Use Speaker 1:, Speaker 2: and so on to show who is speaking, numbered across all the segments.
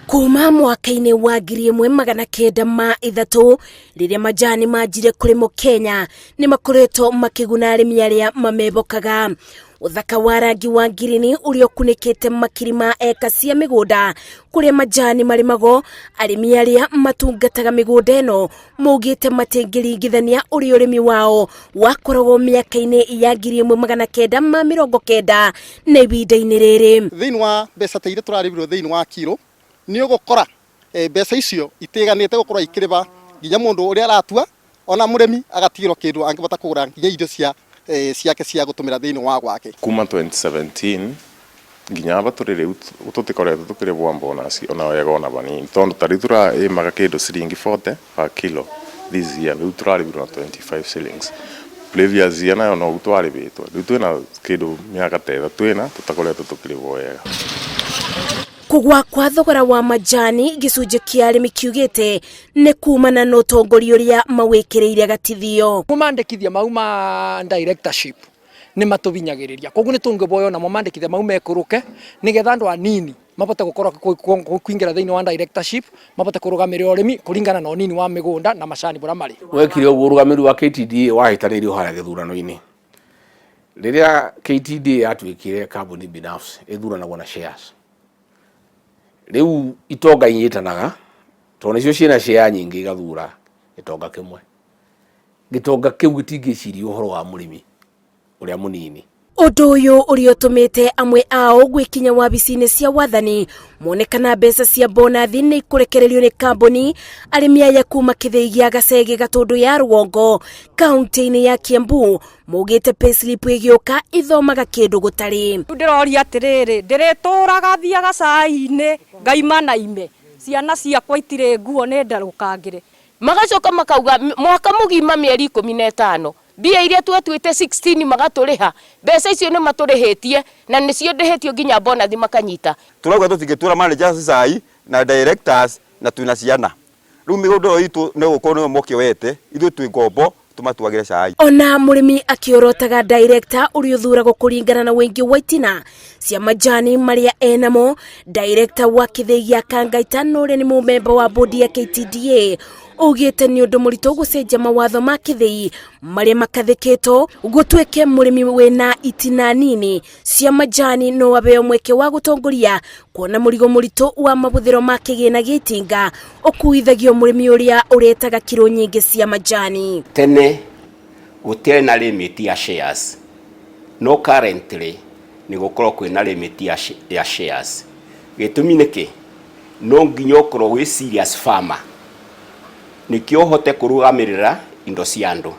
Speaker 1: Kuma mwaka-inĩ wa 1903 rĩrĩa majani manjire kũrĩmwo Kenya, nĩ makoretwo makĩguna arĩmi arĩa mamebokaga. Ũthaka wa rangi wa ngirini ũrĩa ũkunĩkĩte makiri ma eka cia mĩgũnda kũrĩa majani marĩmagwo, arĩmi arĩa matungataga mĩgũnda ĩno maugĩte matingĩringithania ũrĩa ũrĩmi wao wakoragwo mĩaka-inĩ ya 1990 na ihinda-inĩ rĩrĩ.
Speaker 2: Thĩinĩ wa mbeca ta iria tũrarĩbirwo thĩinĩ wa kiro, nĩ ũgũkora mbeca icio itiganĩte gũkorwo ikĩrĩba nginya mũndũ ũrĩa aratua, ona mũrĩmi agatigĩrwo kĩndũ angĩbota kũgũra nginya irio cia ciake cia gũtũmĩra thĩinĩ wa gwake.
Speaker 3: Kuma 2017 nginya aba tũrĩ rĩu, tũtikoretwo tũkĩrĩbwo bonus ona wega ona vanini, tondu ta rĩu tũraĩmaga kĩndũ ciringi 40 per kilo. This year rĩu tũrarĩbirwo na 25 shillings. Previous year nayo no twarĩbĩtwo. Rĩu twĩna kĩndũ mĩaka ta 3 ĩna tũtakoretwo tũkĩrĩbwo wega.
Speaker 1: Kũgwa kwa thogora wa majani, gĩcunjĩ kĩa arĩmi kiugĩte nĩ kumana na ũtongoria ũrĩa mawĩkĩrĩire gatithio.
Speaker 4: Mandĩkithia mau ma directorship nĩ matũbinyagĩrĩria, koguo nĩ tũngĩboywo namo mandĩkithia mau mekũrũke, nĩgetha andũ anini mabote gũkorwo kũingĩra thĩinĩ wa directorship, mabote kũrũgamĩrĩra ũrĩmi kũringana na ũnini wa mĩgũnda na macani bũrĩa marĩ.
Speaker 5: Wekire ũguo, ũrũgamĩrĩri wa KTDA wahĩtanĩirio harĩa gĩthurano-inĩ. Rĩrĩa KTDA yatuĩkire kambuni binafsi ĩthuranagwo na shares, rĩu itonga inyitanaga tondũ nĩcio ciĩna share nyingĩ, igathura gĩtonga kĩmwe. Gĩtonga kĩu gĩtingĩciria ũhoro wa mũrĩmi ũrĩa mũnini.
Speaker 1: Ũndũ ũyũ ũrĩa ũtũmĩte amwe ao gwĩkinya wabici-inĩ cia wathani monekana mbeca cia bonathi nĩ ikũrekererio nĩ kambuni. Arĩmi aya kuma kĩthĩi gĩa Gacege, Gatũndũ ya Rũgongo, kaunti-inĩ ya Kiambu, maugĩte payslip ĩgĩũka ithomaga kĩndũ gũtarĩ.
Speaker 6: Rĩu ndĩroria atĩrĩrĩ, ndĩrĩtũraga thiaga cai-inĩ ngaima na ime, ciana ciakwa itirĩ nguo, nĩ ndarũkangĩre.
Speaker 7: Magacoka makauga mwaka mũgima mĩeri 15, mbia iria twatuĩte 16 magatũrĩha. Mbeca icio nĩ matũrĩhĩtie na nĩcio ndĩhĩtio nginya bonathi makanyita.
Speaker 8: Turauga tũtingĩtura managers cai na directors na twĩna ciana. Rĩu mĩgũnda ĩyo itũ no gũkorwo nĩyo mokĩoete, ithuĩ twĩ ngombo tũmatuagĩre cai.
Speaker 1: Ona mũrĩmi akĩorotaga director ũrĩa ũthuragwo kũringana na ũingĩ wa itina cia majani marĩa enamo. Director wa kĩthĩi gĩa Kangaita na ũrĩa nĩ mũmemba wa bodi ya KTDA augĩte nĩ ũndũ mũritũ gũcenjia mawatho ma kĩthĩi marĩa makathĩkĩtwo gũtuĩke mũrĩmi wĩna itina nini cia majani no abeo mweke wa gũtongoria, kuona mũrigo mũritũ wa mabũthĩro ma kĩgĩna gĩa itinga ũkuithagio mũrĩmi ũrĩa ũretaga kiro nyingĩ cia majani.
Speaker 9: Tene gũtiarĩ na limit ya shares, no currently nĩ gũkorwo kwĩna limit ya shares. Gĩtũmi nĩ kĩ? No nginya ũkorwo wĩ serious farmer nĩkĩo ũhote kũrũgamĩrĩra indo cia andũ.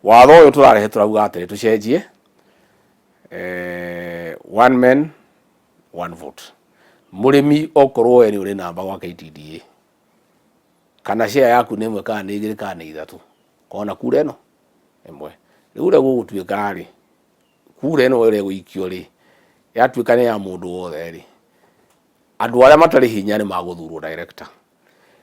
Speaker 5: Watho ũyũ tũrarehe tũrauga atĩrĩ, tũcenjie one man, one vote. Mũrĩmi okorwo we nĩ ũrĩ namba gwa KTDA, kana share yaku nĩ ĩmwe kana nĩ igĩrĩ kana nĩ ithatũ, kona kura ĩno ĩmwe. Rĩu ũrĩa gũgũtuĩka rĩ, kura ĩno ĩrĩa ĩgũikio rĩ, yatuĩka nĩ ya mũndũ wothe rĩ, andũ arĩa matarĩ hinya nĩ magũthurwo director,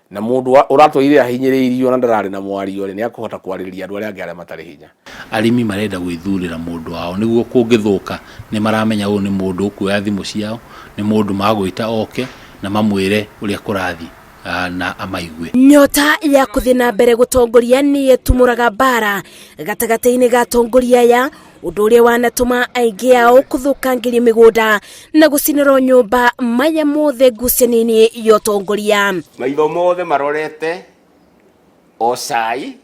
Speaker 5: na mũndũ ũratũire ahinyĩrĩirio na ndararĩ na mwario rĩ, nĩ akũhota kwarĩrĩria andũ arĩa angĩ arĩa matarĩ hinya.
Speaker 10: Arĩmi marenda gwĩthurĩra mũndũ wao nĩguo kũngĩthũka nĩ maramenya ũyũ nĩ mũndũ ũkuoya thimũ ciao, nĩ mũndũ magwĩta oke na mamwĩre ũrĩa kũrathiĩ na amaigue.
Speaker 1: Nyota ya kũthiĩ na mbere gũtongoria nĩ ĩtumũraga mbara gatagatĩ-inĩ ga atongoria aya, ũndũ ũrĩa wanatũma aingĩ ao kũthũkangĩria mĩgũnda na gũcinĩrwo nyũmba, maya mothe ngucanio-inĩ ya ũtongoria.
Speaker 9: Maitho mothe marorete o cai,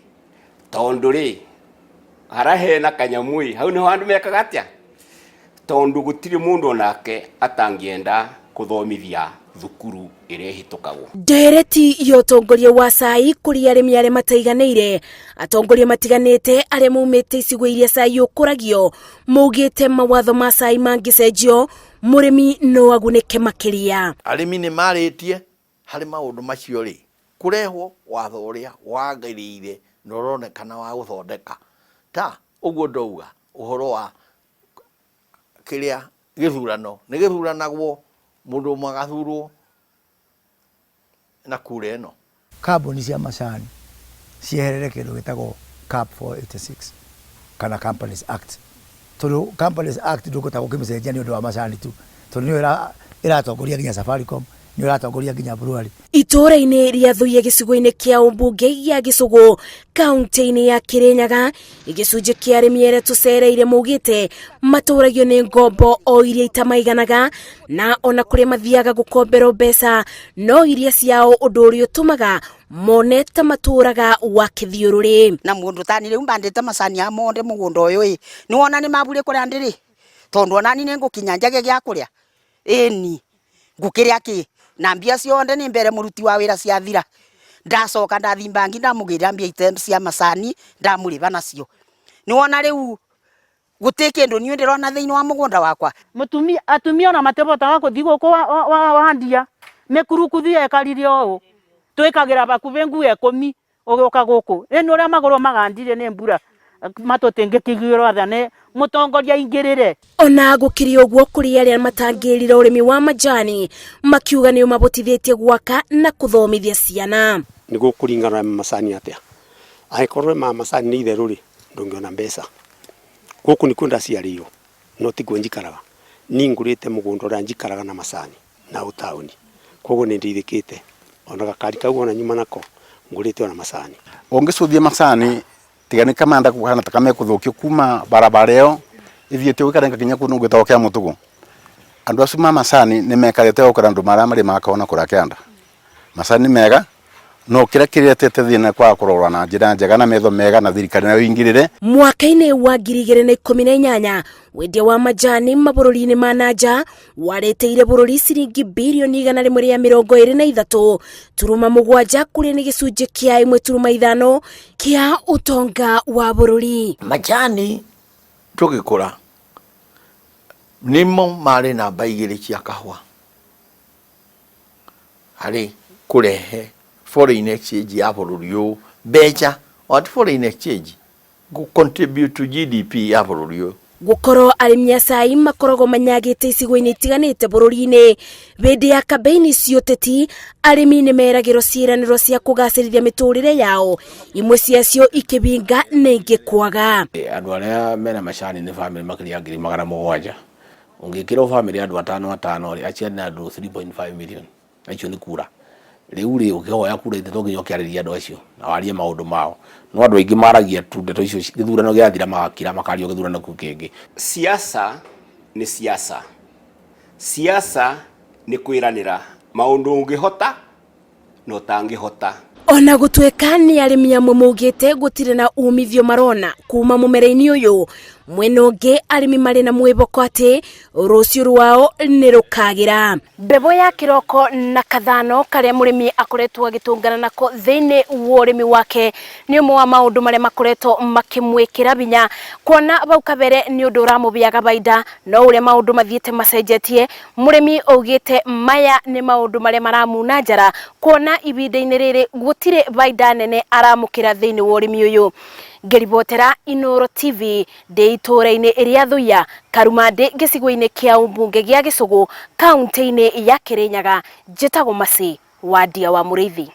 Speaker 9: tondũ rĩ harĩa hena kanyamũ ĩ, hau nĩho andũ mekaga atĩa, tondũ gũtirĩ mũndũ onake atangĩenda kũthomithia thukuru ĩrĩa ĩhĩtũkagwo.
Speaker 1: Ndereti ya ũtongoria wa cai kũrĩ arĩmi arĩa mataiganĩire. Atongoria matiganĩte arĩa maumĩte icigo iria cai ũkũragio maugĩte mawatho ma cai mangĩcenjio, mũrĩmi no agunĩke makĩria.
Speaker 11: Arĩmi nĩ marĩtie harĩ maũndũ macio rĩ, kũrehwo watho ũrĩa wagĩrĩire na ũronekana wa gũthondeka ta ũguo ndauga ũhoro wa kĩrĩa gĩthurano nĩ gĩthuranagwo, mũndũ ũmwe agathurwo na kura ĩno.
Speaker 12: Kambuni cia macani cieherere kĩndũ gĩtagwo CAP 486 kana Companies Act, tondũ Companies Act ndũkũhota gũkĩmĩcenjia nĩ ũndũ wa macani tu, tondũ nĩyo ĩratongoria nginya Safaricom, Nĩ ũratongoria nginya brewery.
Speaker 1: Itũũra-inĩ rĩa Thuya gĩcigo-inĩ kĩa ũmbunge gĩa Gĩcũgũ kaunti-inĩ ya Kĩrĩnyaga, gĩcunjĩ kĩa arĩmi arĩa tũcereire maugĩte matũragio nĩ ngombo o iria itamaiganaga, na ona kũrĩa mathiaga gũkomberwo mbeca no iria ciao, ũndũ ũrĩa ũtũmaga mone ta matũraga wa kĩthiũrũrĩ.
Speaker 13: Na mũndũ tani rĩu mbandĩte macani aya monthe mũgũnda ũyũ ĩ, nĩwona nĩ mabure kũrĩa ndĩrĩ, tondũ onani nĩ ngũkinya njage gĩa kũrĩa, ĩni ngũkĩrĩa kĩ, na mbia cionde nĩ mbere mũruti wa wĩra ciathira, ndacoka ndathi bangi ndamũgĩrĩra mbia ite cia macani ndamũrĩba nacio, nĩwona rĩu gũtĩ kĩndũ niĩ ndĩrona thĩinĩ wa mũgũnda wakwa.
Speaker 14: Mũtumia, atumia ona matibotaga kũthi gũkũ wa ndia, mĩkurukuthu yekarire ũũ, twĩkagĩra bakubĩ nguo ikũmi ũgĩũka gũkũ. Rĩu ũrĩa magũrũ magandire nĩ mbura, matũtingĩkĩiguĩrwo tha nĩ mũtongoria aingĩrĩre.
Speaker 1: Ona gũkĩrĩ ũguo, kũrĩ arĩa matangĩrire ũrĩmi wa majani makiuga nĩ ũmabotithĩtie gwaka na kũthomithia ciana.
Speaker 15: Nĩguo kũringana na macani atĩa, angĩkorwo ma macani nĩ itherũ rĩ, ndũngĩona mbeca. Gũkũ nĩkuo ndaciarĩirwo no tikuo njikaraga. Niĩ ngũrĩte mũgũnda ũrĩa njikaraga na macani na hau taũni, koguo nĩ ndeithĩkĩte ona gakari kau ona nyuma nako ngũrĩte ona macani.
Speaker 16: Ũngĩcuthia macani tiga nĩ kamanda kũhana ta kamekũthũkio kuma barabara ĩyo ĩthiĩte ũgĩkarenga nginya kũndũ gwĩtagwo kĩa mũtũgũ. Andũ acio ma macani nĩ mekarĩte gũkĩra andũ marĩa marĩmaga kahũa na kũrĩa kĩanda. Macani nĩ mega no kĩrĩa kĩretete thĩna kwaga kũrorwo na njĩra njega na metho mega na thirikari nayo ĩingĩrĩre.
Speaker 1: Mwaka-inĩ wa 2018, wendia wa majani mabũrũri-inĩ ma na nja wareteire bũrũri ciringi birioni 123.7, kũrĩa nĩ gĩcunjĩ kĩa 1.5 kĩa ũtonga wa bũrũri.
Speaker 11: Majani tũgĩkũra nĩmo marĩ namba igĩrĩ cia kahũa harĩ kũrehe foreign exchange ya bũrũri ũyũ, mbeca, o ti foreign exchange, gũ contribute to GDP ya bũrũri ũyũ.
Speaker 1: Gũkorwo arĩmi a cai makoragwo manyagĩte icigo-inĩ itiganĩte bũrũri-inĩ, hĩndĩ ya kambeini cia ũteti arĩmi nĩ meragĩrwo ciĩranĩro cia kũgacĩrithia mĩtũrĩre yao, imwe ciacio ikĩbinga na ingĩ kwaga.
Speaker 5: Andũ arĩa mena macani nĩ bamĩrĩ makĩria ya 700,000. Ũngĩkĩrwo bamĩrĩ andũ atano atano rĩ, acio nĩ andũ 3.5 million, na icio nĩ kura. Rĩu rĩ, ũkĩhoya kura ithe to nginya ũkĩarĩrie andũ acio na warie maũndũ mao. No andũ aingĩ maragia tu ndeto icio, gĩthurano gĩathira magakira, makaria o gĩthurano kĩu kĩngĩ.
Speaker 9: Siasa nĩ siasa. Siasa nĩ kwĩranĩra maũndũ ũngĩhota na ũtangĩhota.
Speaker 1: Ona gũtuĩka nĩ arĩmi amwe maugĩte gũtirĩ na umithio marona kuma mũmera-inĩ ũyũ, mwena ũngĩ arĩmi marĩ na mwĩhoko atĩ rũciũ rwao nĩ rũkagĩra. Mbegũ ya kĩroko na kathano karĩa mũrĩmi akoretwo agĩtũngana nako thĩinĩ wa ũrĩmi wake nĩ ũmwe wa maũndũ marĩa makoretwo makĩmwĩkĩra hinya, kuona bau kabere nĩ ũndũ ũramũheaga baida, no ũrĩa maũndũ mathiĩte macenjetie, mũrĩmi augĩte maya nĩ maũndũ marĩa maramuna njara, kuona ihinda-inĩ rĩrĩ gũtirĩ baida nene aramũkĩra thĩinĩ wa ũrĩmi ũyũ. Ngĩribotera Inooro TV ndĩ itũũra-inĩ rĩa Thuya, Karumandĩ, gĩcigo-inĩ kĩa ũmbunge gĩa Gĩcũgũ, kaunti-inĩ ya Kĩrĩnyaga, njĩtagwo Mercy Wandia wa Mũrĩithi.